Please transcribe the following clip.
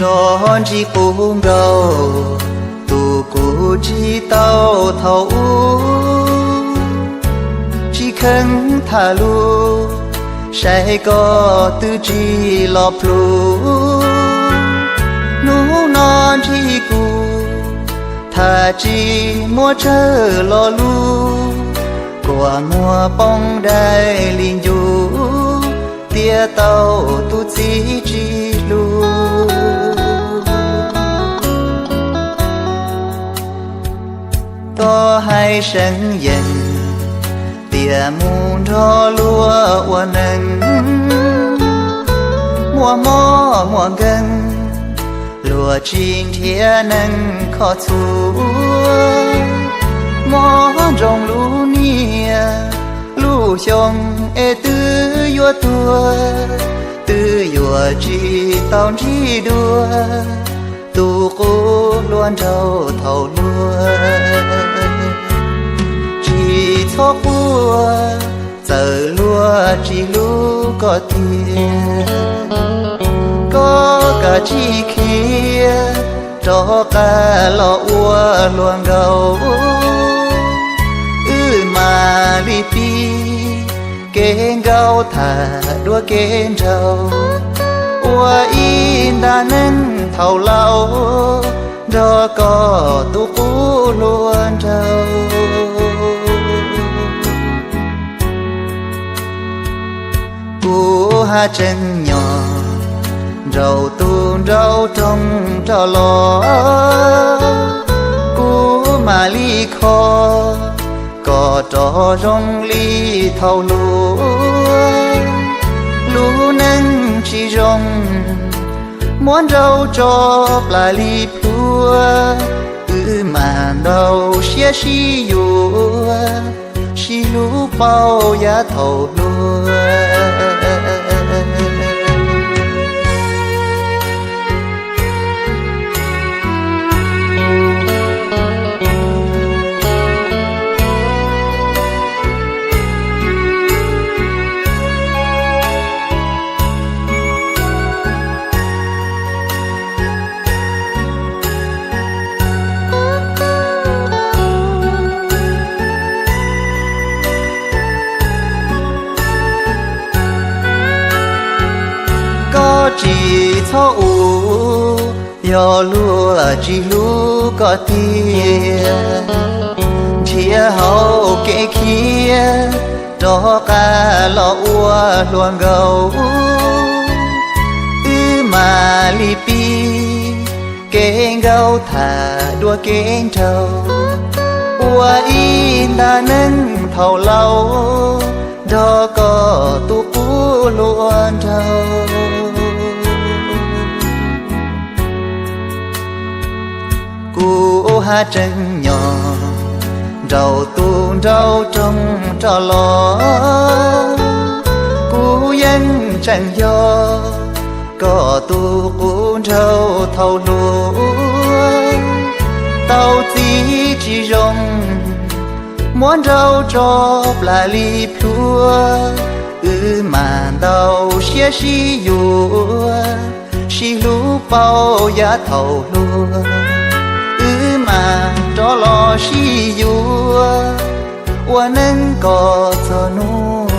Rov ntsib qub nkaus tus kuv ntsib tau thaum ub, tsis kheev tham lus, saib koj twb tsis los plhus. Hnub no ntsib kuv, tham tsis muaj tsawg lo lus, kuas muag poob daim li ncuv, tiam tau tus txiv tsis hlub. Koj hais seev yees tias mus nrog luag ua neej, muaj mob muaj nkeeg, luag tsis nrhiav neeg kho txhua. Mob nroo lub niag, lub xyoo es twb yuav tuag, twb yuav tsis tau ntsib dua tus qub hluas nraug thaum luag. Tsis txhob quaj, txawm luag tsis hlub koj tiag, koj kav tsij khiav rov qab los ua hluas nkauj. Wb mam li pib kev nkauj tham dua kev nraug, ua ib nta neej thaum laus nrog koj tus qub hluas nraug. Kuv haj tseem nyob nraum tus nraug roog rov los, kuv mam li kho kom rov zoo li thaum luag. Lub neej tsis zoo, muab nraug tso plas li plhuav, wb mam ntaus siab sib yuav, sib hlub paub yav thaum hluas. Koj tsis txhob ua, yog luag tsis hlub koj tiag, nrhiav hauv kev khiav rov qab los ua hluas nkauj. Wb mam li pib kev nkauj tham dua kev nraug, ua ib nta neej thaum laus nrog koj tus qub hluas nraug. Kuv haj tseem nyob nraum tus nraug roog rov los, kuv yeej tseem yog koj tus qub nraug thaum hluas. Tau txiv tsis zoo, muab nraug tso plas li plhuav, wb mam ntaus siab sib yuav, sib hlub paub yav thaum hluas. Wb mam rov los sib yuav, ua neej kom txog hnub